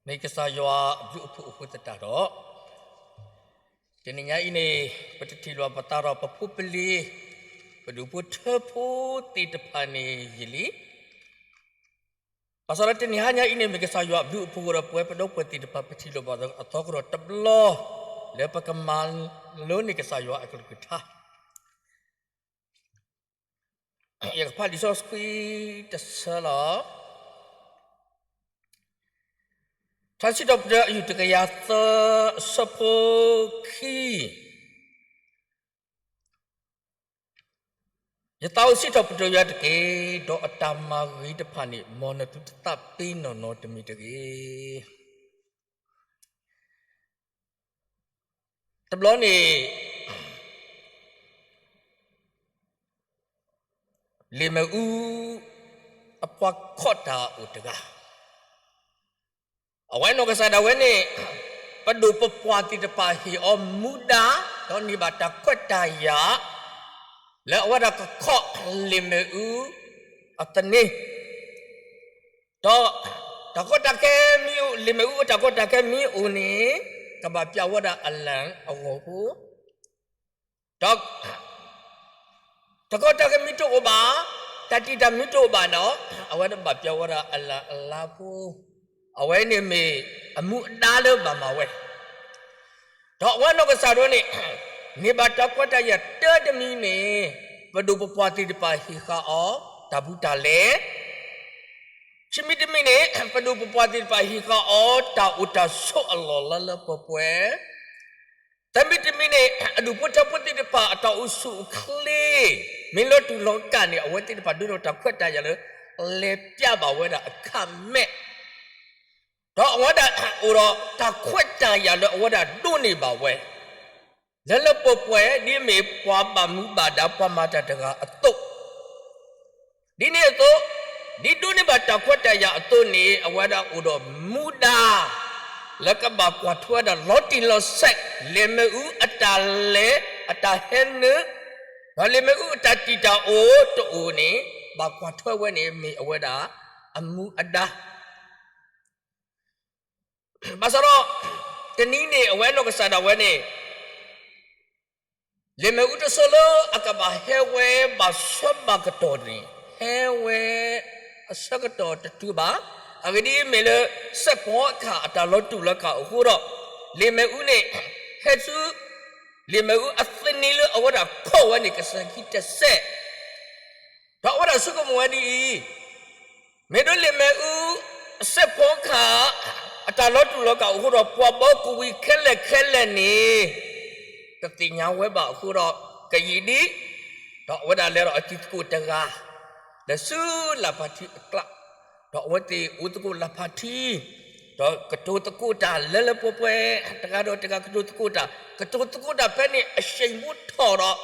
မ့ၢ်ကစၢ်ယွၤအဘျုးအဖှိၣ်အဃိသတးဒီး, တနံၤညါအံၤန့ၣ် ပတထံၣ်လိာ်ပသးဒီးပဖိပလံၤ, ပဒူၣ်ဖိထၢဖိသ့ၣ်တဖၣ်န့ၣ်ယလံ. ဘၣ်ဆၣ်ဒီးတနံၤဟါညါအံၤန့ၣ် မ့ၢ်ကစၢ်ယွၤအဘျုးအဖှိၣ်ဒီးပဝဲပဒီပုၢ်ဝဲၢ်သ့ၣ်တဖၣ် ပထံၣ်လိာ်ဘၣ်အသီကဒီးတဘျီ လၢပကမၤလိန့ၢ်ကစၢ်ယွၤအကလုၢ်ကထါ ယကဖးလံာ်စီဆှံတဆၢလီၤ. ထါစံးထီၣ်ပတြၢၤအယူၢ်တကယၤသၢ အဆၢဖိခံ, ယသးအိၣ်စံးထီၣ်ပတြၢၤယွၤတက့ၢ်, ဒီးအတၢ်မၤဂ့ၤတဖၣ်န့ၣ် မ်နသုတသးပ့ၤနီၣ်နီတမံၤတဂ့ၤ. တဘျီန့ၣ် လ့ၣ်မ့ၣ်အူအပှၤခီၣ်တၢ်အိၣ်တဂၤ, အဝဲနီၢ်ကစၢ်ဒၣ်ဝဲန့ၣ် ပဒိၣ်ပပှၢ်သ့ၣ်တဖၣ်ဟ့ၣ်အီၤမူဒါ ဒီးန့ၢ်ဘၣ်တၢ်ခွဲးတၢ်ယာ် လၢအဝဲဒၣ်ကခီၣ်လ့ၣ်မ့ၣ်အူအသန့, ဒီးတၢ်ကီတၢ်ခဲမ့ၢ်အိၣ် လ့ၣ်မ့ၣ်အူအတၢ်ကီတၢ်ခဲမ့ၢ်အိၣ်န့ၣ် ကဘၣ်ပျၢ်ဝဲဒၣ်အလၣ်အဂီၢ်ဖိ ဒီး တၢ်ကီတၢ်ခဲမ့ၢ်တအိၣ်ဘၣ်, တၢ်တံာ်တာ်မ့ၢ်တအိၣ်ဘၣ်ဒီး အဝဲဒၣ်ဘၣ်ပျၢ်ဝဲဒၣ်အလၣ်အလါဖိ, အဝဲန့ၣ်မ့ၢ်အမူအဒါလၢဘၣ်မၤဝဲ, ဒီးအဝဲနီၢ်ကစၢ်ဒၣ်ဝဲန့ၣ် န့ၢ်ဘၣ်တၢ်ခွဲးတၢ်ယာ်တၢ်တမံၤန့ၣ် ပဒိၣ်ပပှၢ်သ့ၣ်တဖၣ်ဟ့ၣ်ဃာ်အီၤ တၢ်ဘူးတၢ်လဲ ခံမံၤတမံၤန့ၣ် ပဒိၣ်ပပှၢ်သ့ၣ်တဖၣ်ဟ့ၣ်ဃာ်အီၤ တၢ်အိၣ်တၢ်ဆိးအလီၢ်လၢလၢပှဲၤပှဲၤ, သၢမံၤတမံၤန့ၣ် အဒူၣ်ဖိထၢဖိသ့ၣ်တဖၣ် အတၢ်အိၣ်ဆူၣ်အိၣ်ချ့ မ့ၢ်လီၤတူာ်လီၤကာ်န့ၣ် အဝဲသ့ၣ်တဖၣ်ဒိးဒီးတၢ်ခွဲးတၢ်ယာ်လၢ လဲၤပျၢ်ဘၣ်ဝဲဒၣ်အခါမဲာ်, ဒီးအဝဲဒၣ်အိၣ်ဒီးတၢ်ခွဲးတၢ်ယာ်လၢအဝဲဒၣ်ဒိးန့ၢ်ဘၣ်ဝဲ လၢလၢပှဲၤပှဲၤ ဒ်မ့ၢ်ပှၤဘၣ်မူဘၣ်ဒါ ပှၤမၤတၢ်တဂၤအသိး, ဒ်န့ၣ်အသိး ဒ်ဒိးန့ၢ်ဘၣ်တၢ်ခွဲးတၢ်ယာ်အသိးန့ၣ် အဝဲဒၣ်အိၣ်ဒီးမူဒါ လၢကဘၣ်ကွၢ်ထွဲဝဲဒၣ်လီၤတံၢ်လီၤဆဲး လ့ၣ်မ့ၣ်အူအတၢ်လဲၤ အတၢ်ဟဲနုာ်, ဒီးလ့ၣ်မ့ၣ်အူအတၢ်တံာ်တာ်အိၣ်တအိၣ်န့ၣ် ဘၣ်ကွၢ်ထွဲဝဲန့ၣ် မ့ၢ်အဝဲဒၣ်အမူအဒါ ဘၣ်ဆၣ်ဒီး တနံၤန့ၣ် အဝဲနီၢ်ကစၢ်ဒၣ်ဝဲန့ၣ် လ့ၣ်မ့ၣ်အူတစိၤလၢအကဘၣ်ဟဲဝဲဘၣ်ဆၢဘၣ်ကတီၢ်န့ၣ် ဟဲဝဲအဆၢကတီၢ်တတုၤဘၣ်. အဂ့ၢ်ဒ်အံၤ, မ့ၢ်လၢစဲးဖီကဟၣ်အတၢ်လီၤတူာ်လီၤကာ်အဃိဒီး လ့ၣ်မ့ၣ်အူန့ၣ် ဟဲဆူ လ့ၣ်မ့ၣ်အူအသန့လၢအဝဲဒၣ်ခီၣ်ဝဲန့ၣ် ကစဲၤခံတစဲး ဒီးအဝဲဒၣ်ဆိကမိၣ်ဝဲဒ်အံၤ, မ့ၢ်ဒ်လ့ၣ်မ့ၣ်အူ စဲးဖီကဟၣ် အတၢ်လီၤတူာ်လီၤကာ်အဃိဒီး ပှၤဘီကဝံၤခဲလၢာ်ခဲလၢာ်န့ၣ် ကသ့ၣ်ညါဝဲဘၣ်အဃိဒီး ကယံာ်ဒံး, ဒီးအဝဲဒၣ်လဲၤဒီးအတံၤသကိးတဂၤ လၢဆူလၢ်ဖးထံအကျါ, ဒီးအဝဲသ့ၣ်အိၣ်သကိးလၢ်ဖးထံ ဒီးကတိၤသကိးတၢ်လၢလၢပှဲၤပှဲၤ, တဂၤဒီးတဂၤကတိၤသကိးတၢ်, ကတိၤသကိးတၢ်ဖဲန့ၣ်အဆဲးမူထီၣ်ဒီး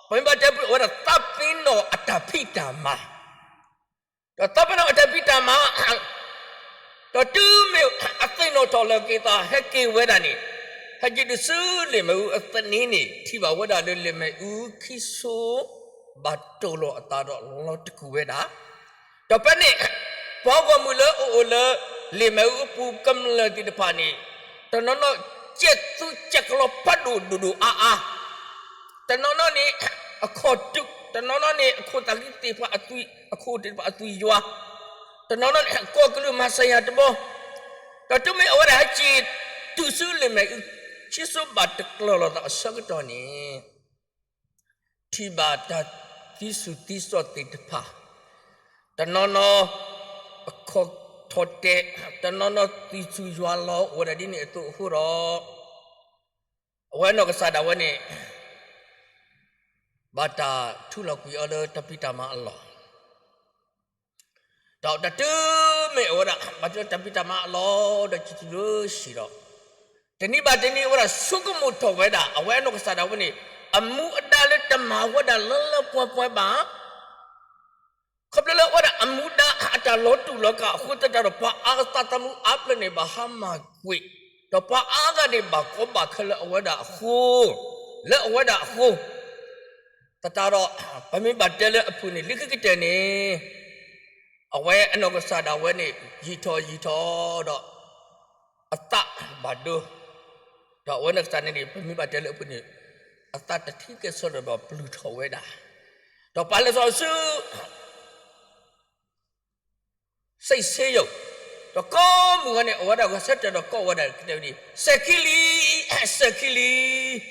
ပမ့ၢ်ဘၣ်တဲဖုအဝဲဒၣ်သးပ့ၤနီၣ်အတၢ်ဖံးတၢ်မၤ, ဒီးသးပ့ၤနီၣ်အတၢ်ဖံးတၢ်မၤ, ဒီးတုၤမ့ၢ်အသ့ၣ်နီၣ်ထီၣ်လၢက့ၤသးဟဲက့ၤဝဲဒၣ်န့ၣ်, ဟဲက့ၤတုၤဆူလ့ၣ်မ့ၣ်အူအသန့န့ၣ် ထံၣ်ဘၣ်ဝဲဒၣ်လၢလ့ၣ်မ့ၣ်အူခံစိ ဘၣ်တိၢ်လီၤအသးဒီးလီၤတကူၣ်ဝဲဒၣ် ဒီးဖဲန့ၣ် ပှၤဂီၢ်မုၢ်လၢအအိၣ်လၢ လ့ၣ်မ့ၣ်အူအပူၤကမျၢၢ်သ့ၣ်တဖၣ်န့ၣ် တနီၤနီၤ ကဲသူကဲကျီဖးဒိၣ်ဒိၣ်ဒိၣ်အါအါ, တနီၤနီၤန့ၣ် အခီၣ်တုး, တနီၤနီၤန့ၣ် အခိၣ်သးကံၢ်သ့ၣ်တဖၣ်အသွံၣ်, အခိၣ်သ့ၣ်တဖၣ်အသွံၣ်ယွၤ, တနီၤနီၤန့ၣ် ကီၢ်ကလုာ်မၤစၢၤယၤတဘီ, ဒီးတုၤမ့ၢ်အဝဲဒၣ်ဟဲက့ၤတုၤဆူလ့ၣ်မ့ၣ်အူခံစိဘၣ်တကျၢၤလီၤသးအဆၢကတီၢ်န့ၣ် ထံၣ်ဘၣ်တၢ်သံစူၤသံစီၣ်သ့ၣ်တဖၣ်, တနီၤနီၤ အခီၣ်ထီၣ်တဲာ်, တနီၤနီၤသံစူၤယွၤလီၤအိၣ်ဝဲဒၣ်ဒ်န့ၣ်အသိးအဃိဒီး အဝဲနီၢ်ကစၢ်ဒၣ်ဝဲန့ၣ် ဘၣ်တၢ်ထူလီၤကွံာ်အီၤလၢတၢ်ဖံးတၢ်မၤအလီၢ် ဒီးတၢ်တုၤမ့ၢ်အဝဲဒၣ် ဘၣ်တၢ်ဖံးတၢ်မၤအလီၢ်ဒီး ကံၢ်တူၤလၢဆံးဒီး တနံၤဘၣ်တနံၤ အဝဲဒၣ်ဆိကမိၣ်ထီၣ်ဝဲဒၣ် အဝဲအနီၢ်ကစၢ်ဒၣ်ဝဲန့ၣ် အမူအဒါလၢတမၤဝဲဒၣ်လၢလၢပှဲၤပှဲၤဘၣ်. ခီဖျိလၢအဝဲဒၣ်အမူဒါအတၢ်လီၤတူာ်လီၤကာ်အဃိသတးဒီး ပှၤအါဂၤသးသမူအါဖျၢၣ်န့ၣ် ဘၣ်ဟါမၢ်ကွံာ်, ဒီးပှၤအါဂၤန့ၣ် ဘၣ်ကီဘၣ်ခဲလၢအဝဲဒၣ်အဃိ, လၢအဝဲဒၣ်အဃိ သတးဒီး ပမ့ၢ်ဘၣ်တဲလၢအဖုၣ်န့ၣ် လၢခံကတၢၢ်န့ၣ် အဝဲအနီၢ်ကစၢ်ဒၣ်ဝဲန့ၣ် ယံာ်ထီၣ်ယံာ်ထီၣ်ဒီး အသးဘၣ်ဒိ, ဒီးအဝဲနီၢ်ကစၢ်န့ၣ်န့ၣ် ပမ့ၢ်ဘၣ်တဲလၢအပူၤန့ၣ် အသးတထံၣ်ကဲၣ်ဆိးဒီးပျုၢ်ထီၣ်ဝဲဒၣ်, ဒီးပာ်လီၤစီၤအၤၡူ စံးဆ့ယိာ်, ဒီးကိးမုၢ်ဂီၤန့ၣ် အဝဲဒၣ်ဂဲၤဆၢထၢၣ်ဒီးကိးဝဲဒၣ်ကတဲဝဲဒ်အံၤ, စဲၤခံလံ, စဲၤခံလံ. ဒီး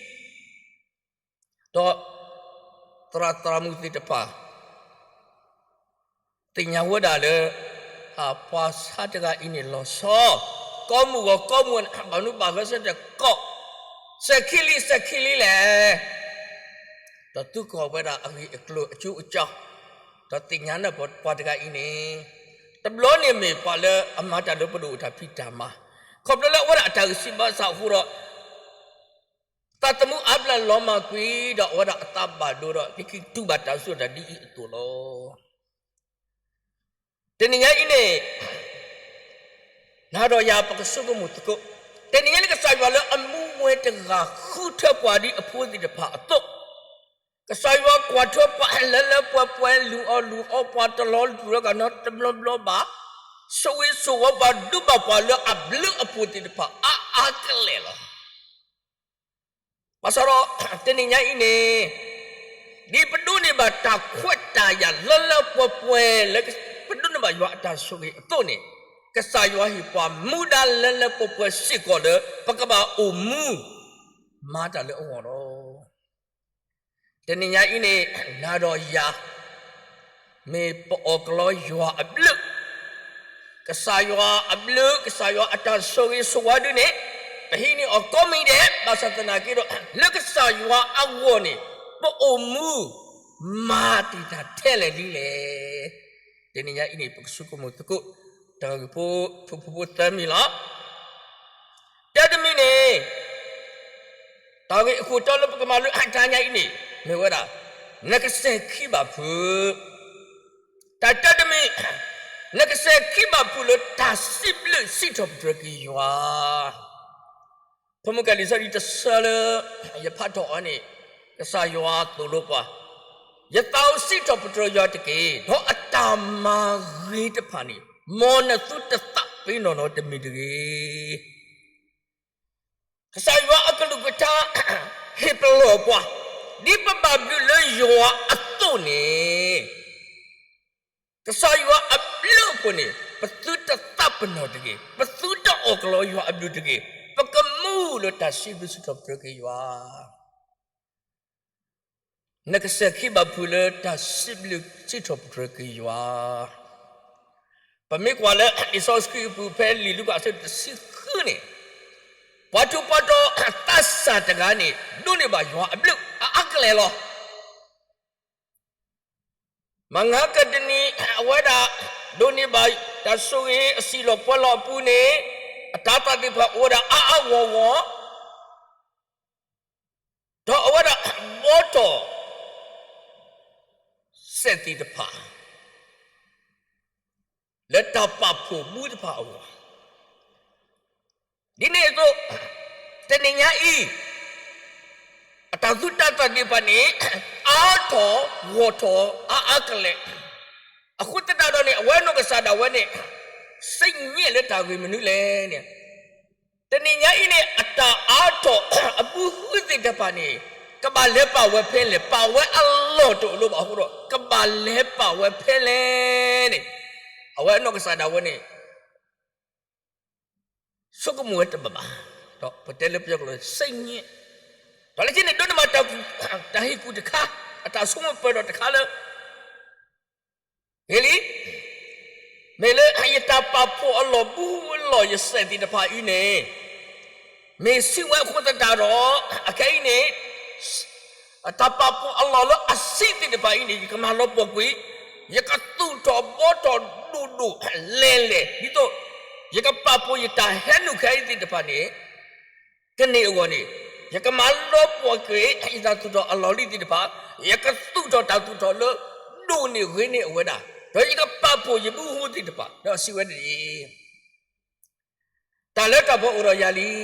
သရၣ်သရၣ်မုၣ်သ့ၣ်တဖၣ် သ့ၣ်ညါဝဲဒၣ်လၢ ပှၤဆါတဂၤအံၤန့ၣ်လီၤဆီ, ကိးမုၢ်ဂီၤကိးမုၢ်ဂီၤန့ၣ် ဘၣ်မနုၤဘၣ်ဂဲၤဆၢထၢၣ်ကိး, စဲၤခံလံ စဲၤခံလံလဲၣ်. ဒီးသံကွၢ်ဝဲဒၣ်အဂ့ၢ်အကျိၤအကၠိအကၠီ, ဒီးသ့ၣ်ညါန့ၢ်ပှၤတဂၤအံၤန့ၣ် တဘျီန့ၣ်မ့ၢ်ပှၤလၢအမၤတၢ်လၢပဒိၣ်အတၢ်ဖံးတၢ်မၤ, ခီဖျိလၢအဝဲဒၣ်အတၢ်ဂံၢ်စၢ်ဘါစၢ်အဃိဒီး သးသမူအါဘျဲၣ်လီၤမၢ်ကွံာ်ဒီး အဝဲဒၣ်အသးဘၣ်ဒိဒီး ဟံးက့ၤတူၢ်ဘၣ်တၢ်ဆူၣ်တၢ်ဒ်အံၤအသိးလီၤ. တနံၤညါအံၤန့ၣ် နၤဒီးယၤပကဆိကမိၣ်သကိး, တနံၤညါန့ၣ် ကစၢ်ယွၤလၢအမူဝဲတဂၤဃုထၢပှၤဒ်အဖိသ့ၣ်တဖၣ်အသိး, ကစၢ်ယွၤကွၢ်ထွဲပှၤလၢလၢပှဲၤပှဲၤ လုၢ်အီၣ်လုၢ်အီပှၤတလီၤတူာ်လၢကနီတဘျီဘျီဘၣ်, ဆိၣ်ဂ့ၤဆိၣ်ဝါပှၤဒုးဘၣ်ပှၤလၢအဘျုးအဖှိၣ်သ့ၣ်တဖၣ်အါအါကလဲာ်လီၤ. ဘၣ်ဆၣ်ဒီး တနံၤညါအံၤန့ၣ် ဒ်ပဒိးန့ၢ်ဘၣ်တၢ်ခွဲးတၢ်ယာ်လၢလၢပှဲၤပှဲၤလၢ ပဒိးန့ၢ်ဘၣ်ယွၤအတၢ်ဆိၣ်ဂ့ၤအသိးန့ၣ်, ကစၢ်ယွၤဟ့ၣ်ပှၤမူဒါလၢလၢပှဲၤပှဲၤစ့ၢ်ကီးလၢ ပကဘၣ်အိၣ်မူ မၤတၢ်လၢအဂီၢ်လီၤ. တနံၤညါအံၤန့ၣ် နၤဒီးယၤ မ့ၢ်ပအီၣ်ကလီယွၤအဘျုး, ကစၢ်ယွၤအဘျုး ကစၢ်ယွၤအတၢ်ဆိၣ်ဂ့ၤဆိၣ်ဝါဒုန့ၣ် ပဟံးန့ၢ်အီၤကိးမံၤဒဲး ဘၣ်ဆၣ်သနာ်က့ဒီး လၢကစၢ်ယွၤအဂီၢ်န့ၣ် ပအိၣ်မူ မၤတံာ်တာ်ထဲလဲၣ်လံလဲၣ်. တနံၤညါအံၤန့ၣ် ပကဆိကမိၣ်သကိး တၢ်ဂ့ၢ်ဖိ ဖိဖိဖိသၢမံၤလီၤ. တၢ်တမံၤန့ၣ် တၢ်ဂ့ၢ်အခိၣ်တီလၢပကမၤလိအတၢ်ညါအံၤန့ၣ် မ့ၢ်ဝဲဒၣ် နကစဲၤခံဘၣ်ဖုး, တၢ်တၢ်တမံၤ နကစဲၤခံဘၣ်ဖုးလၢတၢ်စံးဘျုးစံးထီၣ်ပတြၢၤက့ၤယွၤ. ဖိမုၣ်ကဲလံာ်စီဆှံတဆၢလၢ ယဖးထီၣ်အီၤန့ၣ် ကစၢ်ယွၤသိၣ်လိပှၤ, ယသးဧၢ စံးထီၣ်ပတြၢၤယွၤတက့ၢ်, ဒီးအတၢ်မၤဂ့ၤတဖၣ်န့ၣ် မ်နသုတသးပ့ၤနီၣ်နီတမံၤတဂ့ၤ. ကစၢ်ယွၤအကလုၢ်ကထါ ဟ့ၣ်ပလီၢ်ပှၤ ဒ်ပဘၣ်ဘျုးလၢယွၤအသိးန့ၣ် ကစၢ်ယွၤအဘျုးအဖှိၣ်န့ၣ် ပသုတသးပ့ၤနီၣ်တဂ့ၤ, ပသုတအီၣ်ကလီယွၤအဘျုးတဂ့ၤ, ပကမူလၢတၢ်စံးဘျုးစံးထီၣ်ပတြၢၤက့ၤယွၤ. နကစဲၤခံဘၣ်ဖုးလၢတၢ်စံးဘျုးစံးထီၣ်ပတြၢၤက့ၤယွၤ. ပမ့ၢ်ကွၢ်လၢလံာ်စီဆှံအပူၤ ဖဲလံာ်လူၤကၣ်အဆၢတဆံဃုန့ၣ်, ပှၤထူးပှၤတီၤသးစၢ်တဂၤန့ၣ် ဒိးန့ၢ်ဘၣ်ယွၤအဘျုးအါအါကလဲာ်လီၤ. မုၢ်ဂၤကတနံၤ အဝဲဒၣ်ဒိးန့ၢ်ဘၣ်တၢ်ဆိၣ်ဂ့ၤအစံာ်လီၤပှဲၤလီၤအပူၤန့ၣ် အတၤသၣ်သ့ၣ်တဖၣ်အိၣ်ဝဲဒၣ်အါအါဂီၢ်ဂီၢ် ဒီးအဝဲဒၣ်ဘှီထီၣ် စဲးသ့ၣ်တဖၣ် လၢတၢ်ပာ်ဖှိၣ်ဘုတဖၣ်အဂီၢ်, ဒ်န့ၣ်အသိး တနံၤညါအံၤ အတၤသူၣ်တၤသၣ်သ့ၣ်တဖၣ်န့ၣ် အါထီၣ်ဂီၢ်ထီၣ်အါအါကလဲာ်, အဃိသတးဒီးန့ၣ် အဝဲအနီၢ်ကစၢ်ဒၣ်ဝဲန့ၣ် စံၣ်ညီၣ်လၢတၢ်ဂ့ၢ်မနုၤလဲၣ်န့ၣ် တနံၤညါအံၤန့ၣ် အတၢ်အါထီၣ်အဘုဟုသ့ၣ်တဖၣ်န့ၣ် ကဘၣ်လဲၤပာ်ဝဲဖဲလဲၣ်, ပာ်ဝဲအလီၢ်တအိၣ်လၢၤဘၣ်အဃိဒီး ကဘၣ်လဲၤပာ်ဝဲဖဲလဲၣ်န့ၣ် အဝဲအနီၢ်ကစၢ်ဒၣ်ဝဲန့ၣ် ဆိကမိၣ်ဝဲတဘၣ်ဘၣ်, ဒီးပတဲလၢပယီၤကျိာ် စံၣ်ညီၣ်, ဒီးလၢခံန့ၣ် ဒိးန့ၢ်ဘၣ်တၢ်ဟ့ၣ်ကူၣ်တခါ, အတၢ်ဆိကမိၣ်ပၢၢ်ဒီးတခါလၢ ဂ့ၤလံ, မ့ၢ်လၢယတၢ်ပာ်ဖှိၣ်အလီၢ်ဘုအလီၢ်ယစဲးသ့ၣ်တဖၣ်အံၤန့ၣ် မ့ၢ်စံးဝဲအဃိသတးဒီး အခဲအံၤန့ၣ် အတၢ်ပာ်ဖှိၣ်အလီၢ်လၢအစံးသ့ၣ်တဖၣ်အံၤန့ၣ် ယကမၤလီၤပှီၢ်ကွံာ်, ယကသူၣ်ထီၣ်ဘှီထီၣ်ဒိၣ်ဒိၣ်လဲၢ်လဲၢ် ဒ်သိး ယကပာ်ဖှိၣ်ယတၢ်ဟဲနုာ်ခဲအံၤသ့ၣ်တဖၣ်န့ၣ် ကန့ၢ်အဂီၢ်န့ၣ် ယကမၤလီၤပှီၢ်ကွံာ် ယတၢ်သူၣ်ထီၣ်အလီၢ်လံၤသ့ၣ်တဖၣ်, ယကသူၣ်ထီၣ်တၢ်သူၣ်ထီၣ်လၢ ဒိၣ်န့ၢ်ဂ့ၤန့ၢ်အဝဲဒၣ်, ဒီးယကပာ်ဖှိၣ်ယဘုဟုသ့ၣ်တဖၣ်, ဒီးစံးဝဲဒ်အံၤ, တၢ်လၢတၢ်ပှဲၤအိၣ်ဒီး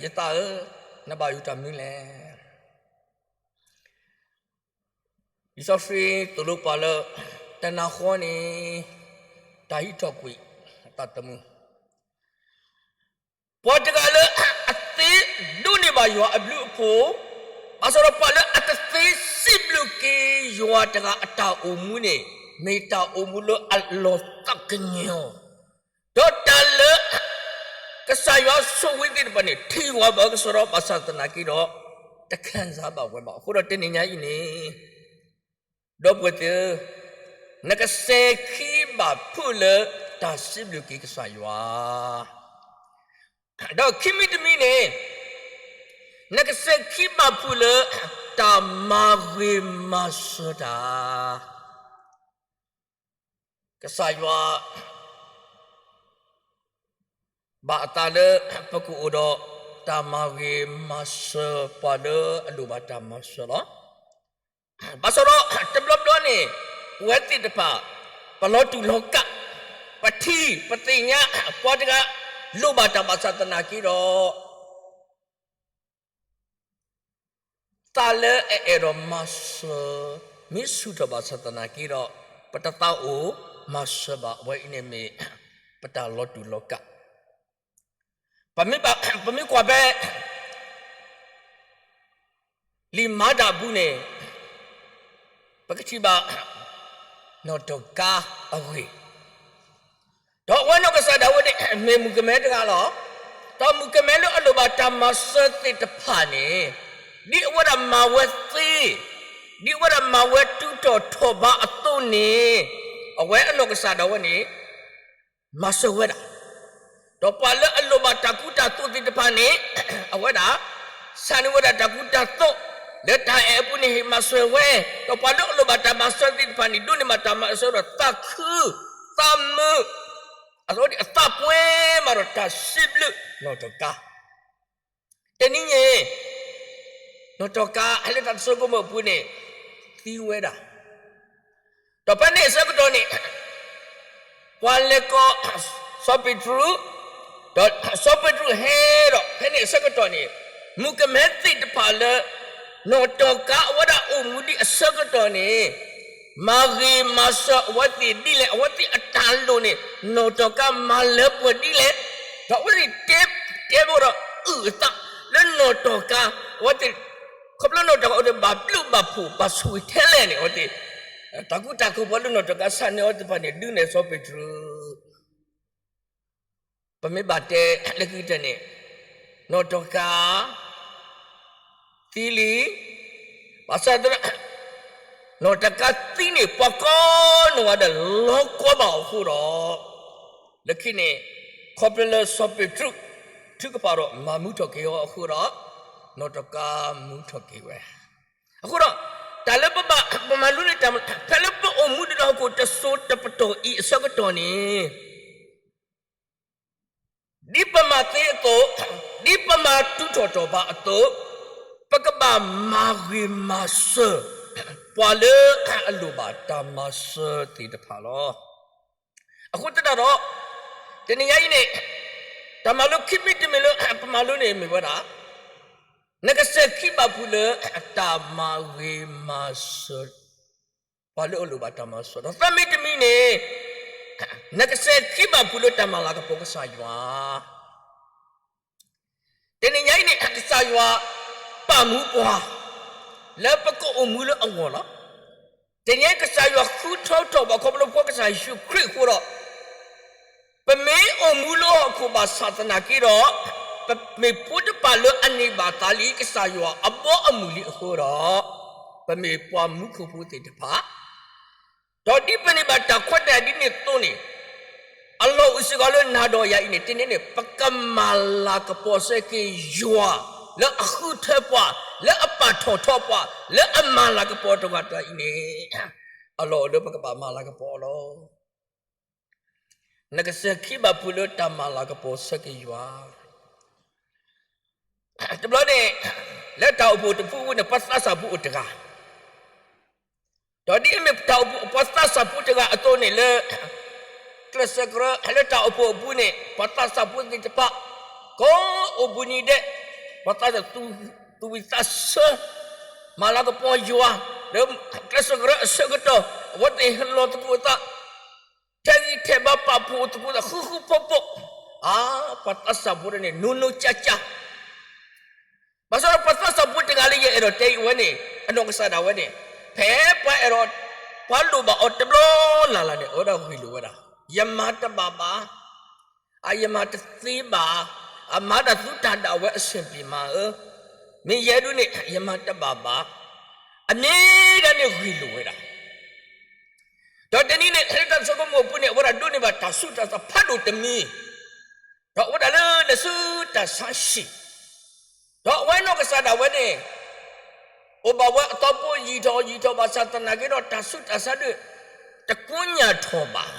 ယၤလံ, ယသးဧၢ, နဘၣ်ယိၣ်တၢ်မနုၤလဲၣ်. လံာ်စီဆှံသိၣ်လိပှၤလၢ တနၤဃီန့ၣ် တၢ်ဟံးထီၣ်ကွံာ်အသးသမူ, ပှၤတဂၤလၢအသ့ဒိးန့ၢ်ဘၣ်ယွၤအဘျုးအဖှိၣ်, ဘၣ်ဆၣ်ဒီးပှၤလၢအတသ့စံးဘျုးက့ၤယွၤတဂၤအတၢ်အိၣ်မူန့ၣ်, မ့ၢ်တၢ်အိၣ်မူလၢအလီၤသးကညီၤ, ဒီးတၢ်လၢ ကစၢ်ယွၤဆိၣ်ဂ့ၤသ့ၣ်တဖၣ်န့ၣ် ထံၣ်ဝဲဘၣ်ကစီဒီ ဘၣ်ဆၣ်သနာ်က့ဒီး တခံစားဘၣ်ဝဲဘၣ်. အဃိဒီးတနံၤညါအံၤန့ၣ် ဒီပုၢ်ဝဲၢ်သ့ၣ်ဧၢ, နကစဲၤခံဘၣ်ဖုးလၢတၢ်စံးဘျုးက့ၤကစၢ်ယွၤ, ဒီးခံမံၤတမံၤန့ၣ် နကစဲၤခံဘၣ်ဖုးလၢတၢ်မၤဂ့ၤမၤစၢၤတၢ် ကစၢ်ယွၤ ဘၣ်အသးလၢပကအိၣ်ဒီးတၢ်မၤဂ့ၤမၤစၢၤ ပှၤလၢအလိၣ်ဘၣ်တၢ်မၤစၢၤလီၤ. ဘၣ်ဆၣ်ဒီးတဘျီဘျီန့ၣ် ပဝဲသ့ၣ်တဖၣ် ပလီၤတူာ်လီၤကာ်, ပထံၣ်ပသ့ၣ်ညါ ပှၤတဂၤ လိၣ်ဘၣ်တၢ်ဘၣ်ဆၣ်သနာ်က့ဒီး သးလၢအအဲၣ်ဒိးမၤစၢၤ မ့ၢ်ဆူၣ်ထီၣ်ဘၣ်ဆၣ်သနာ်က့ဒီး ပတသးအိၣ်မၤစၢၤဘၣ်. အဝဲအံၤန့ၣ်မ့ၢ် ပတၢ်လီၤတူာ်လီၤကာ်. ပမ့ၢ်ကွၢ်ဖဲ လံာ်မၤတၢ်အပူၤန့ၣ် ပကထံၣ်ဘၣ် နီၢ်တီၢ်ကါအဂ့ၢ်, ဒီးအဝဲနီၢ်ကစၢ်ဒၣ်ဝဲန့ၣ် မ့ၢ်မုၣ်ကမဲတဂၤလီၤ. ဒီးမုၣ်ကမဲလၢအလိၣ်ဘၣ်တၢ်မၤစၢၤသ့ၣ်တဖၣ်န့ၣ် ဒ်အဝဲဒၣ်မၤဝဲသ့, ဒ်အဝဲဒၣ်မၤဝဲတုၤထီၣ်ထီၣ်ဘးအသိးန့ၣ် အဝဲအနီၢ်ကစၢ်ဒၣ်ဝဲန့ၣ် မၤစၢၤဝဲဒၣ်. ဒီးပှၤလၢအလိၣ်ဘၣ်တၢ်ကူတၢ်သိးသ့ၣ်တဖၣ်န့ၣ် အဝဲဒၣ် ဆၣ်န့ၢ်ဝဲဒၣ်တၢ်ကူတၢ်သိး လၢတၢ်အဲၣ်အပူၤန့ၣ် ဟ့ၣ်မၤစၢၤဝဲ, ဒီးပှၤလၢအလိၣ်ဘၣ်တၢ်မၤစၢၤသ့ၣ်တဖၣ်န့ၣ် ဒိးန့ၢ်ဘၣ်တၢ်မၤစၢၤဒီးသးခု, သးမုာ်, အသိးန့ၣ်အသးပှဲၤမးဒီးတၢ်စံးဘျုးနီၢ်တီၢ်ကါ တနံၤန့ၣ် နီၢ်တီၢ်ကါလၢတၢ်တဆိကမိၣ်အပူၤန့ၣ် သံဝဲဒၣ်. ဒီးဖဲန့ၣ်အဆၢကတီၢ်န့ၣ် ပှၤလဲၤကိး စီၤပ့းတရူး, ဒီးစီၤပ့းတရူးဟဲဒီး ဖဲန့ၣ်အဆၢကတီၢ်န့ၣ် မုၣ်ကမဲသ့ၣ်တဖၣ်လၢ နီၢ်တီၢ်ကါအဝဲဒၣ်အိၣ်မူဒံးအဆၢကတီၢ်န့ၣ် မၤဂ့ၤမၤစၢၤအဝဲသ့ၣ်ဒ်လဲၣ်, အဝဲသ့ၣ်အတၢ်လိၣ်န့ၣ် နီၢ်တီၢ်ကါမၤလၢပှဲၤဒ်လဲၣ်, ဒီးအဝဲသ့ၣ်တဲ, တဲဘၣ်ဒီးအုၣ်အသးလၢနီၢ်တီၢ်ကါ, အဝဲသ့ၣ် ခီဖျိနီၢ်တီၢ်ကါအိၣ်ဒီးဘၣ်ဘျုးဘၣ်ဖှိၣ်ဘၣ်ဆိၣ်ဂ့ၤထဲလဲၣ်န့ၣ် အဝဲသ့ၣ် တၢ်ကူတၢ်သိးပှၤလၢနီၢ်တီၢ်ကါဆၣ်န့ၢ်အီၤသ့ၣ်တဖၣ်န့ၣ် ဒုးနဲၣ်စီၤပ့းတရူး ပမ့ၢ်ဘၣ်တဲလၢခံကတၢၢ်န့ၣ် နီၢ်တီၢ်ကါ သံလံ, ဘၣ်ဆၣ်သနာ်က့ နီၢ်တီၢ်ကါသံန့ၣ် ပှၤကိးနီၢ်ဂၤဒဲးလီၤကွၢ်ဘၣ်အီၤအဃိဒီး လၢခံန့ၣ် ခီဖျိလၢစီၤပ့းတရူး ထုကဖၣ်ဒီးမၤမူထီၣ်က့ၤအီၤအဃိဒီး နီၢ်တီၢ်ကါမူထီၣ်က့ၤဝဲ. အဃိဒီး တၢ်လၢပဘၣ်ပမၤလိန့ၢ်တၢ် ဖဲလၢပအိၣ်မူဒံးဒီးဟီၣ်ခိၣ်တစိၤတပတီၢ်အံၤအဆၢကတီၢ်န့ၣ် ဒ်ပမၤသ့အသိး, ဒ်ပမၤတုၤထီၣ်ထီၣ်ဘးအသိး, ပကဘၣ်မၤဂ့ၤမၤစၢၤ ပှၤလၢအလိၣ်ဘၣ်တၢ်မၤစၢၤသ့ၣ်တဖၣ်လီၤ. အဃိသတးဒီး တနံၤညါအံၤန့ၣ် တၢ်မၤလိခံမံၤတမံၤလၢပမၤလိန့ၣ်မ့ၢ်ဝဲဒၣ် နကစဲၤခံဘၣ်ဖုးလၢတၢ်မၤဂ့ၤမၤစၢၤ ပှၤလၢအလိၣ်ဘၣ်တၢ်မၤစၢၤ, ဒီးသၢမံၤတမံၤန့ၣ် နကစဲၤခံဘၣ်ဖုးလၢတၢ်မၤလၤကပီၤကစၢ်ယွၤ တနံၤညါအံၤန့ၣ် ကစၢ်ယွၤပာ်မူပှၤ လၢပကအိၣ်မူလၢအဂီၢ်လီၤ. တနံၤညါအံၤ ကစၢ်ယွၤဃုထၢထီၣ်ဘၣ်ခီဖျိဖိကစၢ်ယ့ၣ်ၡူးခရံာ်အဃိဒီး ပမ့ၢ်အိၣ်မူလၢဟီၣ်ခိၣ်ဘၣ်ဆၣ်သနာ်က့ဒီး ပမ့ၢ်ဖိတဖၣ်လၢအန့ၢ်ဘၣ်သးလံ ကစၢ်ယွၤအဘီအမုၢ်လံအဃိဒီး ပမ့ၢ်ပှၤမူခိၣ်ဖိသ့ၣ်တဖၣ် ဒီးဒ်ပန့ၢ်ဘၣ်တၢ်ခွဲးတၢ်ယာ်ဒ်န့ၣ်အသိးန့ၣ် အလီၢ်အိၣ်စ့ၢ်ကီးလၢနၤဒီးယၤအံၤန့ၣ် တနံၤန့ၣ် ပကမၤလၤကပီၤစဲက့ၤယွၤ လၢအဃုထၢပှၤ လၢအပာ်ထီၣ်ထီပှၤ လၢအမၤလၤကပီၤတဂၤတဂၤအံၤန့ၣ် အလီၢ်အိၣ်လၢပကဘၣ်မၤလၤကပီၤအီၤလီၤ. နကစဲၤခံဘၣ်ဖုးလၢတၢ်မၤလၤကပီၤစဲက့ၤယွၤ တဘျီန့ၣ် လၢတၢ်အိၣ်ဖှိၣ်တဖုအပူၤန့ၣ် ပှၤသးစၢ်ဖိအိၣ်တဂၤ ဒီးဒ်အမ့ၢ်တၢ်အိၣ်ဖှိၣ်ပှၤသးစၢ်ဖိတဂၤအသိးန့ၣ် လၢ ကျဲးစၢးကရၢ လၢတၢ်အိၣ်ဖှိၣ်အပူၤန့ၣ် ပှၤသးစၢ်ဖိသ့ၣ်တဖၣ် ကိးအိၣ်ဘှံးနံၤဒဲး ပှၤသးစၢ်သူၣ်ဝံၣ်သးဆၢ မၤလၤကပီၤယွၤ လၢကျဲးစၢးကရၢအဆၢကတီၢ် အဝဲသ့ၣ်ဟ့ၣ်လီၤသကိးအသး ထဲးဂံၢ်ထဲးဘါပာ်ဖှိၣ်သကိးသးဃူဃူဖိးဖိး အါ, ပှၤသးစၢ်ဖိတဂၤန့ၣ် နိးနိးကၠၢ်ကၠၢ်, ဘၣ်ဆၣ်ဒီးပှၤသးစၢ်ဖိတဂၤလၢယအဲၣ်ဒိးတဲအီၤဝဲန့ၣ် အနီၢ်ကစၢ်ဒၣ်ဝဲန့ၣ် ဖဲပှၤအဲၣ်ဒိး ပှၤလိၣ်ဘၣ်အီၤတဘျီလၢ်လၢ်န့ၣ် အဝဲဒၣ်ဂ့ၢ်လိာ်ဝဲဒၣ်, ယမၤတဘၣ်ဘၣ်, အယမၤတသ့ဘၣ်, အမၤတၢ်သူတၢ်ဒၣ်ဝဲအဆင်ပြေမးဧၢ, မ့ၢ်ယဲဒၣ်န့ၣ် ယမၤတဘၣ်ဘၣ်, အမ့ၢ်ဒၣ်န့ၣ်ဂ့ၢ်လိာ်ဝဲဒၣ် ဒီးတနံၤန့ၣ် လၢတၢ်ဆိကမိၣ်အပူၤန့ၣ် အဝဲဒၣ်ဒိးန့ၢ်ဘၣ်တၢ်ဆူးတၢ်ဆါဖးဒိၣ်တမံၤ, ဒီးအဝဲဒၣ်လၢတၢ်ဆူးတၢ်ဆါဆံး, ဒီးအဝဲနီၢ်ကစၢ်ဒၣ်ဝဲန့ၣ် အိၣ်ဘၣ်ဝဲအသီဖိယံာ်ထီၣ်ယံာ်ထီၣ်ဘၣ်ဆၣ်သနာ်က့ဒီး တၢ်ဆူးတၢ်ဆါဒၣ် တကိညၢ်ထီၣ်ဘၣ်,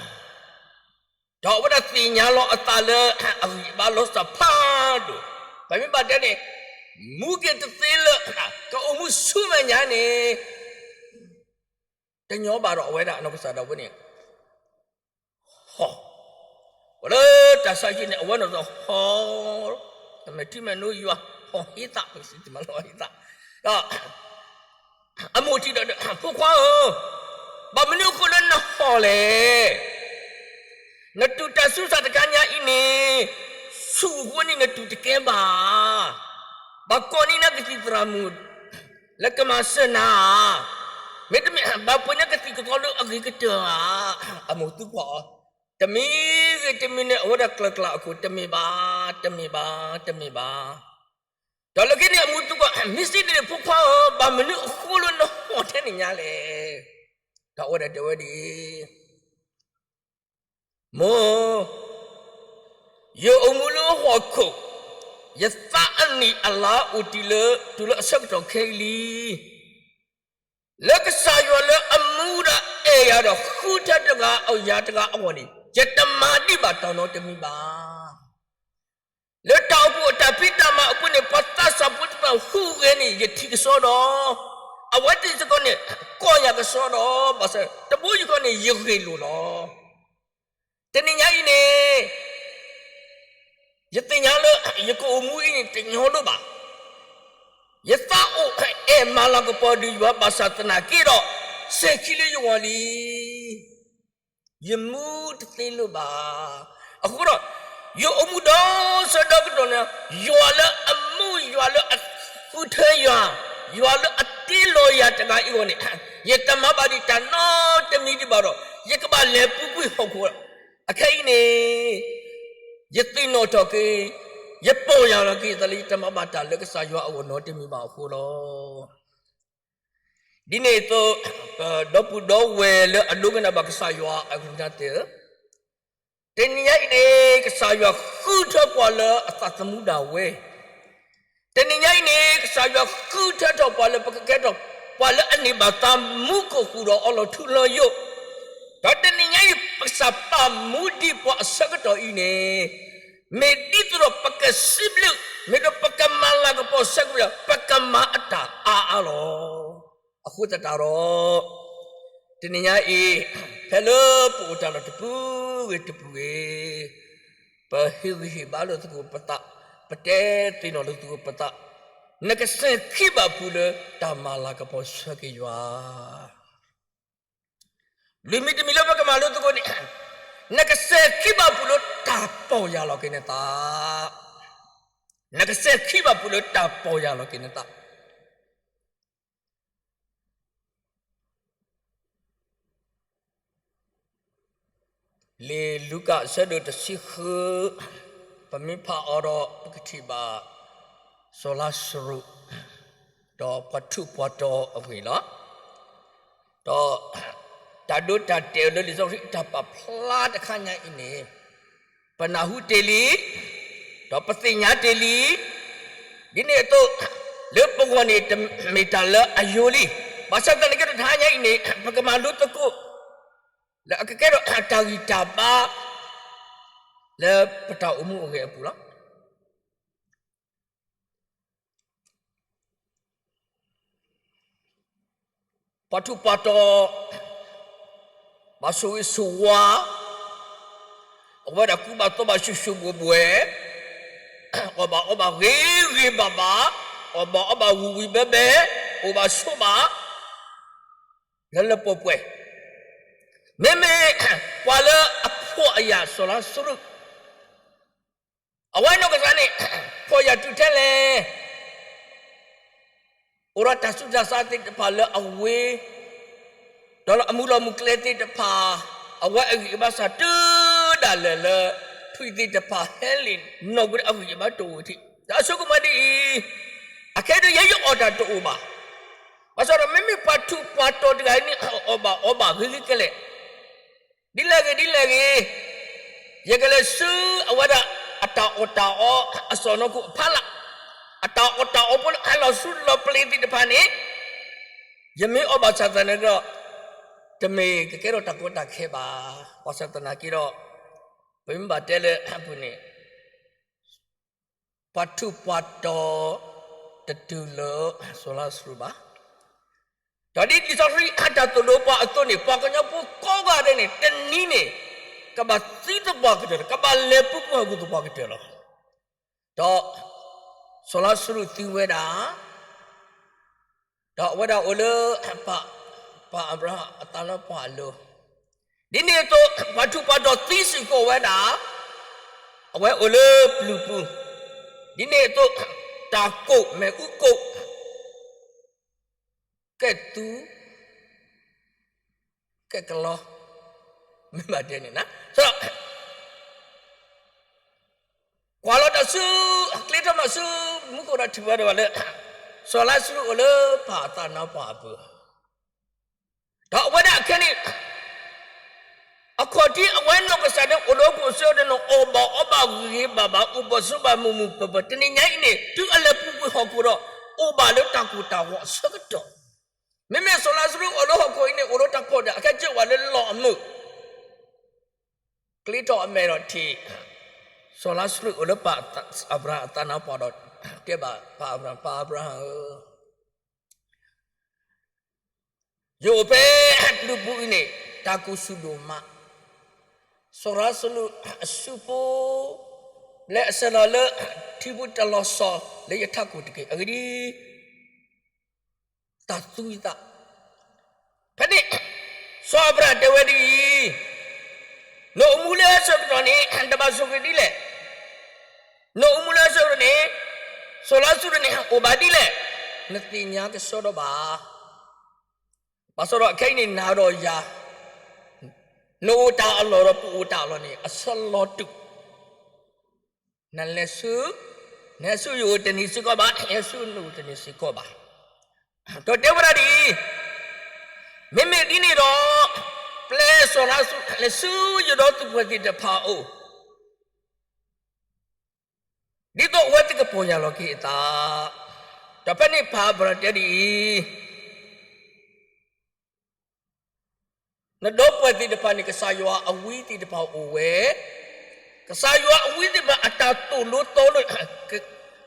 ဒီးအဝဲဒၣ်သ့ၣ်ညါလီၤအသးလၢအဂံၢ်အဘါလီၤစၢ်ဖးဒိၣ်, ပမ့ၢ်ဘၣ်တဲန့ၣ် မူက့ၤတသ့လၢ ကအိၣ်မူဆူမဲာ်ညါန့ၣ် တညီဘၣ်ဒီးအဝဲဒၣ်နီၢ်ကစၢ်ဒၣ်ဝဲန့ၣ် ဟီၣ်, ပှၤလၢတၢ်ဆါဟံၣ်န့ၣ် အဝဲနီၢ်ကစၢ်ဟီၣ်, မဲာ်ထံမဲာ်နိယွၤ ဟီၣ်ဟ့သး ပစံးတမၤလီၤဟ့သး, ဒီး အမိၢ်ထံၣ်ဒီး ဖိခွါဧၢ, ဘၣ်မနုၤအဃိလၢနဟီၣ်လဲၣ်, နတူၢ်တၢ်ဆူးတၢ်ဆါတခါညါအံၤန့ၣ် ဆူၣ်အဃိန့ၣ်နတူၢ်တကဲဘၣ်, ဘၣ်ကိးန့ၢ်နကသံၣ်သရၣ်မုၣ် လၢကမၤစၢၤနၤဧါ, မ့တမ့ၢ် ဘၣ်ပှ့ၤနကသံၣ်ကသီလၢအဂ့ၤကတၢၢ်ဧါ, အမိၢ်သံကွၢ်အီၤ, တမံၤဂ့ၤတမံၤန့ၣ် အဝဲဒၣ်ကျၢၤကျၢၤအခိၣ် တမ့ၢ်ဘၣ်, တမ့ၢ်ဘၣ်, တမ့ၢ်ဘၣ်, ဒီးလၢခံန့ၣ် အမိၢ်သံကွၢ် မ့ၢ်စံးဒ်န့ၣ် ဖိခွါဧၢ, ဘၣ်မနုၤအဃိလၢနဟီၣ်ထဲန့ၣ်ညါလဲၣ်, ဒီးအဝဲဒၣ်တဲဝဲဒ်အံၤ မိၢ်, ယအိၣ်မူလၢဟီၣ်ခိၣ်, ယသးအနံၣ်အလါအိၣ်တ့ၢ်လၢ တုၤလၢအဆၢကတီၢ်ခဲအံၤလံ, လၢကစၢ်ယွၤလၢအမူဒီးအဲၣ်ယၤဒီးဃုထၢတဂၤအယၤတဂၤအဂီၢ်န့ၣ် ယတမၤဒံးဘၣ်တၢ်နီတမံၤဘၣ်. လၢတၢ်အိၣ်ဖှိၣ်အတၢ်ဖံးတၢ်မၤအပူၤန့ၣ် ပှၤသးစၢ်ဖိတဖၣ်ဟူးဂဲၤန့ၣ် ယထံၣ်ကစီဒီး, အဝဲသ့ၣ်စ့ၢ်ကီးန့ၣ် ကီၢ်ယၤကစီဒီး, ဘၣ်ဆၣ်တဘိယူၢ်ဃီန့ၣ် ယဂ့ၢ်လိာ်လီၤ. တနံၤညါအံၤန့ၣ် ယသ့ၣ်ညါလၢယကအိၣ်မူအံၤန့ၣ် တညီဒိၣ်ဘၣ်. ယသးအိၣ်အဲၣ်မၤလၤကပီၤဒုးယွၤဘၣ်ဆၣ်သနာ်က့ဒီး စဲၤခံလၢယဂီၢ်လံ. ယမူတသ့လၢၤဘၣ်. အဃိဒီး ယအိၣ်မူဒီးဆၢဒီကတီၢ်န့ၣ် ယွၤလၢအမူ ယွၤလၢအဃုထၢယၤ, ယွၤလၢအတ့လီၤယၤတဂၤအံၤအဂီၢ်န့ၣ် ယတမၤဘၣ်ဒံးတၢ်နီတမံၤဒံးဘၣ်ဒီး ယကဘၣ်လဲၤပူၤကွံာ်ဟီၣ်ခိၣ်. အခဲအံၤန့ၣ် ယသ့ၣ်နီၣ်ထီၣ်က့ၤ, ယပီၢ်ယၢ်လီၤက့ၤသးလၢ ယတမၤဘၣ်တၢ်လၢကစၢ်ယွၤအဂီၢ်နီတမံၤဘၣ်အဃိလီၤ. ဒ်န့ၣ်အသိး ပဒီပုၢ်ဒီဝဲၢ်လၢအဒိကနၣ်ဘၣ်ကစၢ်ယွၤအကလုၢ်ကထါသ့ၣ်ဧၢ, တနံၤညါအံၤန့ၣ် ကစၢ်ယွၤဃုထၢပှၤလၢအသးသမူဒၣ်ဝဲ, တနံၤညါအံၤန့ၣ် ကစၢ်ယွၤဃုထၢထီၣ်ပှၤလၢပကကဲထီၣ် ပှၤလၢအန့ၢ်ဘၣ်သးမူခိၣ်ဃုာ်ဒီးအလီၤထူလီၤယိာ်, ဒီးတနံၤညါအံၤ ပကစၢ်ပာ်မူဒံးပှၤအဆၢကတီၢ်အံၤန့ၣ် မ့ၢ်ဒ်သိးဒီးပကစံးဘျုး, မ့ၢ်ဒီးပကမၤလၤကပီၤဆၢကတီၢ် ပကမၤအတၢ်အါအါလီၤ. အဃိသတးဒီး တနံၤညါအံၤ ဖဲလၢပအိၣ်တၢ်လီၢ်တပူၤဂ့ၤတပူၤဂ့ၤ, ပဟ့ၣ်ဂံၢ်ဟ့ၣ်ဘါလိာ်သကိးပသး, ပတဲသ့ၣ်နီၣ်လိာ်သကိးပသး, နကစဲၤခံဘၣ်ပူၤလၢတၢ်မၤလၤကပီၤဆၢက့ၤယွၤ လွံၢ်မံၤတမံၤလၢပကမၤလိသကိးန့ၣ်, နကစဲၤခံဘၣ်ပူၤလၢတၢ်ပီၢ်ယၢ်လီၤက့ၤနသး, နကစဲၤခံဘၣ်ပူၤလၢတၢ်ပီၢ်ယၢ်လီၤက့ၤနသး. လံာ်လူၤကၣ်အဆၢဒိၣ်တဆံဃု, ပမ့ၢ်ဖးအီၤဒီး ပကထံၣ်ဘၣ် စီၤလါစရူး ဒီးပှၤထူးပှၤတီၤအဂ့ၢ်လီၤ. ဒီးတၢ်ဒိတၢ်တဲာ်လၢလံာ်စီဆှံတၢ်ပာ်ဖျါတခါညါအံၤန့ၣ် ပနၢ်ဟူတ့ၢ်လံ, ဒီးပသ့ၣ်ညါတ့ၢ်လံ, ဒ်န့ၣ်အသိး လၢပဂီၢ်န့ၣ် တမ့ၢ်တၢ်လၢအယိာ်လံ. ဘၣ်ဆၣ်သနာ်က့ဒီးတဟါညါအံၤန့ၣ် ပကမၤလိသကိး လၢအကကဲထီၣ်တၢ်ဂံၢ်တၢ်ဘါ လၢပတၢ်အိၣ်မူအဂ့ၢ်အပူၤလီၤ. ပှၤထူးပှၤတီၤ, ဘၣ်ဆိၣ်ဂ့ၤဆိၣ်ဝါ, အဝဲဒၣ်ကူဘၣ်သိးဘၣ်ဆူၣ်ဆူၣ်ဘှဲၣ်ဘှဲၣ်, အီၣ်ဘၣ်အီဘၣ်ဂ့ၤဂ့ၤဘၣ်ဘၣ်, အီၣ်ဘၣ်အီဘၣ်ဝံၣ်ဝံၣ်ဘဲဘဲ, အိၣ်ဘၣ်ဆိးဘၣ် လၢလၢပှဲၤပှဲၤ, မ့မ့ၢ်ပှၤလၢအဖှီၣ်အယာ်စီၤလါစရူး အဝဲနီၢ်ကစၢ်န့ၣ် ဖီၣ်ယာ်တုၤထဲလဲၣ်, အိၣ်ဒီးတၢ်ဆူးတၢ်ဆါသ့ၣ်တဖၣ်လၢအဝ့ၢ်, ဒီးလၢအမုၢ်လီၤမုၢ်ကျဲသ့ၣ်တဖၣ်, အဝဲအဂံၢ်အဘါစၢ်တုၤဒၣ်လဲာ်လၢ ထွံၣ်သ့ၣ်တဖၣ်ဟဲလ့ၣ်နီၣ်ကွံာ်ဒီးအဂံၢ်အဘါတအိၣ်ထံး, ဒီးအဆိကမိၣ်ဒ်အံၤ, အခဲအံၤဒုးယဲယအီၣ်တၢ်တအိၣ်ဘၣ်. ဘၣ်ဆၣ်ဒီးမ့မ့ၢ်ပှၤထူးပှၤတီၤတဂၤအံၤန့ၣ် အီၣ်ဘၣ်အီဘၣ်ဂ့ၤဂ့ၤကလဲာ်, ဒ်လဲၣ်ဂ့ၤဒ်လဲၣ်ဂ့ၤ, ယကလဲၤဆူအဝဲဒၣ်အတၢ်အီၣ်တၢ်အီအစီၣ်နီၢ်ခိအဖီလာ်, အတၢ်အီၣ်တၢ်အီဖိလၢအလီၤဆူလီၤပျံၤသ့ၣ်တဖၣ်န့ၣ်, ယမ့ၢ်အီၣ်ဘၣ်ဆၣ်သနာ်က့ဒီး, တမ့ၢ်ကကဲထီၣ်တၢ်ကီတၢ်ခဲဘၣ်. ဘၣ်ဆၣ်သနာ်က့ဒီး, ပမ့ၢ်ဘၣ်တဲလၢအပူၤန့ၣ် ပှၤထူးပှၤတီၤ တတုၤလၢစီၤလါစရူးဘၣ်. ဒီးဒ်လံာ်စီဆှံအတၢ်သိၣ်လိပှၤအသိးန့ၣ် ပှၤကညီဖိကိးဂၤဒဲးန့ၣ် တနံၤန့ၣ် ကဘၣ်သံသပှၢ်ကတၢၢ်လီၤ, ကဘၣ်လဲၤပူၤကွံာ်ဟီၣ်ခိၣ်သပှၢ်ကတၢၢ်လီၤ. ဒီးစီၤလါစရူးသံဝဲဒၣ် ဒီးအဝဲဒၣ်အိၣ်လၢ ပၢ်အၤဘြၤဟၣ်အသးနါပှၢ်အလိၤ, ဒ်န့ၣ်အသိး ပှၤထူးပှၤတီၤသံစ့ၢ်ကီးဝဲဒၣ် အဝဲအိၣ်လၢပျုၤပူၤ, ဒ်န့ၣ်အသိး တၢ်ကိးမ့ၣ်အူကိး ကဲၣ်သူ ကဲၣ်ကလီ မ့ၢ်ဘၣ်တဲန့ၣ် ကွၢ်လီၤတၢ်ဆူ ကျ့ထီၣ်မးဆူ မူခိၣ်ဒီးထံၣ်ဝဲဒၣ်လၢ စီၤလါစရူးအိၣ်လၢပၢ်အသးနါပှၢ်အပူၤ, ဒီးအဝဲဒၣ်အခဲန့ၣ် အခီၣ်ထံးအဝဲနီၢ်ကစၢ်ဒၣ်အိၣ်လၢဟီၣ်ခိၣ်အဆၢကတီၢ်န့ၣ် အီၣ်ဘၣ်အီဘၣ်ဂ့ၤဂ့ၤဘၣ်ဘၣ် အိၣ်ဘၣ်ဆိးဘၣ်မုာ်မုာ်ပၢၤပၢၤ တနံၤညါအံၤန့ၣ် တုၤအလဲၤပူၤကွံာ်ဟီၣ်ခိၣ်ဒီး အိၣ်ဘၣ်လၢတၢ်ကိၢ်တၢ်ဂီၤအဆၢကတီၢ်, မ့မ့ၢ်စီၤလါစရူးအိၣ်လၢဟီၣ်ခိၣ်အံၤန့ၣ် အိၣ်လၢတၢ်ဖီၣ်တၢ် အခဲကၢဝဲလၢလီၢ်အမုာ် ကျ့ထီၣ်အမဲာ်ဒီးထံၣ် စီၤလါစရူးအိၣ်လၢပၢ်အၤဘြၤဟၣ်အသးနါပှၢ်ဒီး တဲဘၣ်ပၢ်အၤဘြၤဟၣ်, ပၢ်အၤဘြၤဟၣ်ဧၢ, ယအိၣ်ဖဲပျုၤပူၤအံၤန့ၣ် တၢ်ကိၢ်ဆူၣ်ဒိၣ်မး, စီၤလါစရူးအစုဖိ လဲၤအဆဲးလီၤလၢထံပူၤတလီၤဆီလၢယထးခိၣ်တက့ၢ်. အဂ့ၢ်ဒ်အံၤ တၢ်သူယသး, ဖဲန့ၣ် စီၤအၤဘြၤဟၣ်တဲဝဲဒ်အံၤ, နအိၣ်မူလၢအဆၢကတီၢ်န့ၣ် တဘၣ်ဆိၣ်ဂ့ၤဒ်လဲၣ်, နအိၣ်မူလၢအဆၢကတီၢ်န့ၣ် စီၤလါစရူးန့ၣ် အိၣ်ဘၣ်ဒ်လဲၣ်, နသ့ၣ်ညါကဆှီဒီးဘၣ်. ဘၣ်ဆၣ်ဒီးခဲအံၤန့ၣ် နၤဒီးယၤ နအိၣ်တၢ်အလီၢ်ဒီးပအိၣ်တၢ်အလီၢ်န့ၣ် အဆၢလီၤတူာ်, နလဲၤဆူ, နဟဲဆူယအိၣ်တန့ၢ်စ့ၢ်ကီးဘၣ်, ဟဲဆူနအိၣ်တန့ၢ်စ့ၢ်ကီးဘၣ်. ဒီးတဲဝဲဒၣ်ဒ်အံၤ, မ့မ့ၢ်ဒ်န့ၣ်ဒီး ပျဲစီၤလါစရူးလဲၤဆူယဒီပုၢ်ဝဲၢ်သ့ၣ်တဖၣ်အအိၣ် ဒ်သိးအဝဲသ့ၣ်ကပီၢ်ယၢ်လီၤက့ၤအသး, ဒီးဖဲန့ၣ်ပၢ်အၤဘြၤဟၣ်တဲဒ်အံၤ, နဒီပုၢ်ဝဲၢ်သ့ၣ်တဖၣ်န့ၣ် ကစၢ်ယွၤအဝံသ့ၣ်တဖၣ်အိၣ်ဝဲ, ကစၢ်ယွၤအဝံသ့ၣ်တဖၣ်အတၢ်သိၣ်လိသီလိ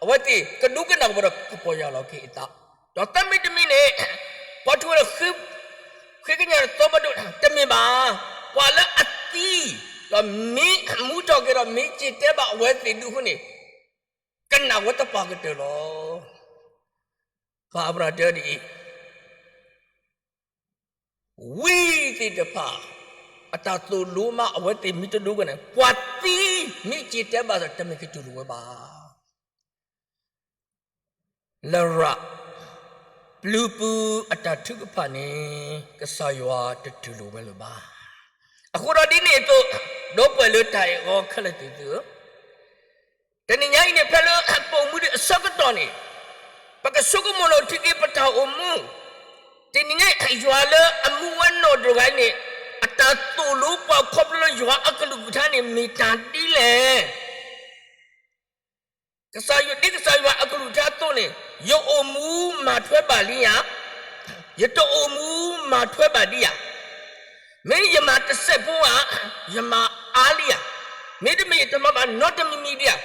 အဝဲသ့ၣ်ကဒိကနၣ်ဝဲဒီးကပီၢ်ယၢ်လီၤက့ၤအသး, ဒီးသၢမံၤတမံၤန့ၣ် ပှၤထူၣ်ဝဲဒီး ဃ့ကညးသီဘၣ်ဒိၣ်တမ့ၢ်ဘၣ်, ပှၤလၢအသံ ဒီးမ့ၢ်မူထီၣ်က့ၤဒီးမ့ၢ်စံၣ်တဲဘၣ်အဝဲသ့ၣ်ဒူၣ်အဃိန့ၣ် ကနၣ်ဝဲသပှၢ်ကတၢၢ်လီၤ. ပၢ်အၤဘြၤဟၣ်တဲဒ်အံၤ, ဝံသ့ၣ်တဖၣ် အတၢ်သိၣ်လိမးအဝဲသ့ၣ်မ့ၢ်တဒိကနၣ် ပှၤသံမ့ၢ်စံၣ်တဲဘၣ်ဒီးတမ့ၢ်ကတူၢ်လိာ်ဝဲဘၣ်. လရာ်, ပျုၤပူၤအတၢ်ထုကဖၣ်န့ၣ် ကစၢ်ယွၤတတူၢ်လိာ်ဝဲလၢၤဘၣ်. အဃိဒီးဒ်န့ၣ်အသိး ဒီပုၢ်ဝဲၢ်လၢတၢ်အဲၣ်အီၤခဲလၢာ်သ့ၣ်သုဧၢ, တနံၤညါအံၤန့ၣ် ဖဲလၢပအိၣ်မူဒံးအဆၢကတီၢ်န့ၣ် ပကဆိကမိၣ်လီၤထံက့ၤပတၢ်အိၣ်မူ, တနံၤညါယွၤလၢအမူဝဲနီၢ်တဂၤအံၤန့ၣ် အတၢ်သိၣ်လိပှၤခီဖျိလၢယွၤအကလုၢ်ကထါန့ၣ် မ့ၢ်တၢ်ဒ်လဲၣ်. ကစၢ်ယွၤဒ်ကစၢ်ယွၤအကလုၢ်ကထါအသိးန့ၣ် ယအိၣ်မူမၤထွဲဘၣ်လံဧါ, ယတအိၣ်မူမၤထွဲဘၣ်ဒံးဧါ, မ့ၢ်ယမၤတစဲးဖိဧါ, ယမၤအါလံဧါ, မ့တမ့ၢ်ယတမၤဘၣ်နီတမံၤမံၤဒံးဧါ,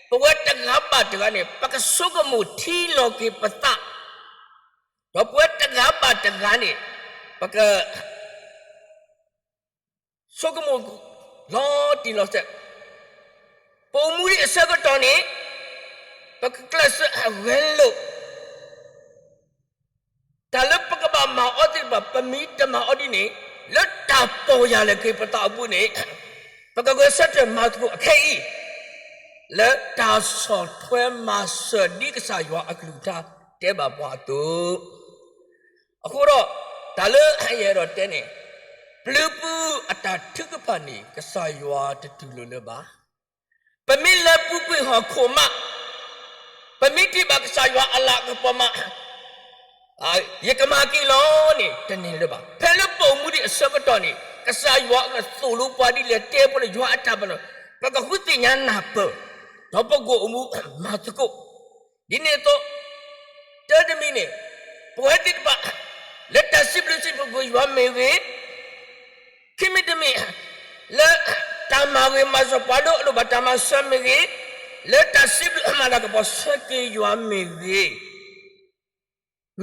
ပဝဲတဂၤဘၣ်တဂၤန့ၣ် ပကဆိကမိၣ်ထံလီၤက့ၤပသး, ဒီးပဝဲတဂၤဘၣ်တဂၤန့ၣ် ပက ဆိကမိၣ်လီၤတံၢ်လီၤဆဲး, ပအိၣ်မူဒံးအဆၢကတီၢ်န့ၣ် ပကကျဲးစၢးဂဲၤလိာ် တၢ်လၢပကဘၣ်မၤအီၤသ့ၣ်တဖၣ် ပမ့ၢ်တမၤအီၤဒ်န့ၣ် လၢတၢ်ပီၢ်ယၢ်လီၤက့ၤပသးအပူၤန့ၣ် ပကဂဲၤဆၢထၢၣ်မၤသကိးအခဲအံၤ လၢတၢ်ဆီၣ်ထွဲမၤစၢၤဒ်ကစၢ်ယွၤအကလုၢ်ကထါတဲဘၣ်ပှၤအသိး, အဃိဒီး တၢ်လၢယအဲၣ်ဒိးတဲန့ၣ်, ပျုၤပူၤအတၢ်ထုကဖၣ်န့ၣ် ကစၢ်ယွၤတတူၢ်လိာ်လၢၤဘၣ်. ပမ့ၢ်လဲၤပူၤကွံာ်ဟီၣ်ခိၣ်မး, ပမ့ၢ်ထံၣ်ဘၣ်ကစၢ်ယွၤအလၤကပီၤမး, ယကမၤက့ၤလီၤန့ၣ် တန့ၢ်လၢၤဘၣ်. ဖဲလၢပအိၣ်မူဒံးအဆၢကတီၢ်န့ၣ် ကစၢ်ယွၤအကသိၣ်လိပှၤဒ်လဲၣ်, တဲဖိလၢယွၤအတၢ်ပနီၣ်, ပကဃုသ့ၣ်ညါနၢ်ပၢၢ်, ဒီးပကအိၣ်မူမၤသကိး. ဒ်န့ၣ်အသိး တၢ်တမံၤန့ၣ်, ပဝဲသ့ၣ်တဖၣ် လၢတၢ်စံးဘျုးစံးဖှိၣ်က့ၤယွၤမ့ၢ်ဂ့ၤ, ခံမံၤတမံၤ လၢတၢ်မၤဂ့ၤမၤစၢၤပှၤဒိၣ်အလိၣ်ဘၣ်တၢ်မၤစၢၤမ့ၢ်ဂ့ၤ, လၢတၢ်စံးဘျုးမၤလၤကပီၤဆၢက့ၤယွၤမ့ၢ်ဂ့ၤ,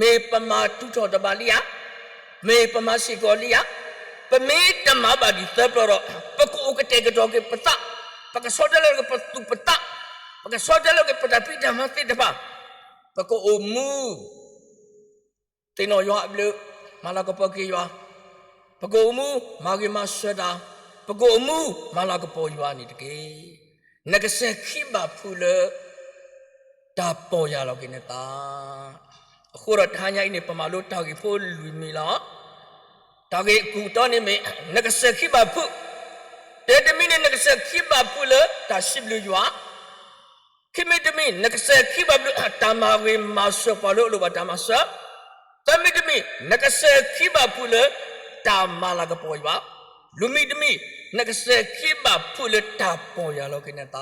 မ့ၢ်ပမၤတူၢ်ထီၣ်တဘၣ်လံဧါ, မ့ၢ်ပမၤစ့ၢ်ကီးလံဧါ, ပမ့ၢ်တမၤဘၣ်ဒံးသၢပျီဒီး ပကအိၣ်ကတဲာ်ကတီၤက့ၤပသး, ပကဆီတလဲက့ၤပသူၣ်ပသး, ပကဆီတလဲက့ၤပတၢ်ဖံးတၢ်မၤသ့ၣ်တဖၣ်, ပကအိၣ်မူ သ့ၣ်နီၣ်ယွၤအဘျုး, မၤလၤကပီၤက့ၤယွၤ, ပကအိၣ်မူမၤဂ့ၤမၤစၢၤတၢ်, ပကအိၣ်မူမၤလၤကပီၤယွၤန့ၣ်တက့ၢ်. နကစဲၤခံဘၣ်ဖုးလၢ တၢ်ပီၢ်ယၢ်လီၤက့ၤနသး. အဃိဒီးတဟါညါအံၤန့ၣ် ပမၤလိတၢ်ဂ့ၢ်ဖိလွံၢ်မံၤလီၤ. တၢ်ဂ့ၢ်အကူၣ်တီန့ၣ်မ့ၢ် နကစဲၤခံဘၣ်ဖုး, တၢ်တမံၤန့ၣ် နကစဲၤခံဘၣ်ဖုးလၢတၢ်စံးဘျုးယွၤ, ခံမံၤတမံၤ နကစဲၤခံဘၣ်ဖုးလၢတၢ်မၤဂ့ၤမၤစၢၤပှၤလၢအလိၣ်ဘၣ်တၢ်မၤစၢၤ, သၢမံၤတမံၤ နကစဲၤခံဘၣ်ဖုးလၢ တၢ်မၤလၤကပီၤယွၤ, လွံၢ်မံၤတမံၤ နကစဲၤခံဘၣ်ဖုးလၢတၢ်ပီၢ်ယၢ်လီၤက့ၤနသ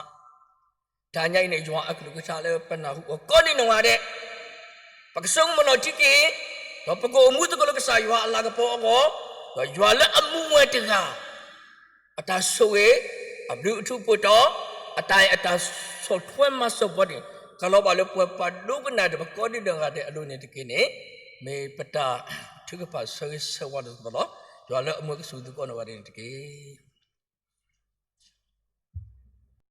း. တဟါညါအံၤန့ၣ် ယွၤအကလုၢ်ကထါလၢပနၢ်ဟူအီၤကိးနံၤဒဲး, ပကဆိကမိၣ်လီၤထံက့ၤ, ဒီးပကအိၣ်မူသကိးလၢကစၢ်ယွၤအလၤကပီၤအဂီၢ်, ဒီးယွၤလၢအမူဝဲတဂၤ အတၢ်ဆိၣ်ဂ့ၤ, အဘျုးအထူအဖိတီ, အတၢ်အဲၣ်အတၢ်ဆီၣ်ထွဲမၤစၢၤပှၤန့ၣ် ကလီၤဘၣ်လၢပှၤပှၤဒိကနၣ်ဒီးပကိးဒံးဒီးဂၤဒဲးအလိၤန့ၣ်တက့ၢ်န့ၣ်, မ့ၢ်ပတၢ်ထုကဖၣ်ဆၢဂ့ၤဆၢဝါလိာ်သးလီၤ. ယွၤလၢအမူဝဲကစူၢ်ကသးကိးနီၢ်ဂၤဒဲးန့ၣ်တက့ၢ်.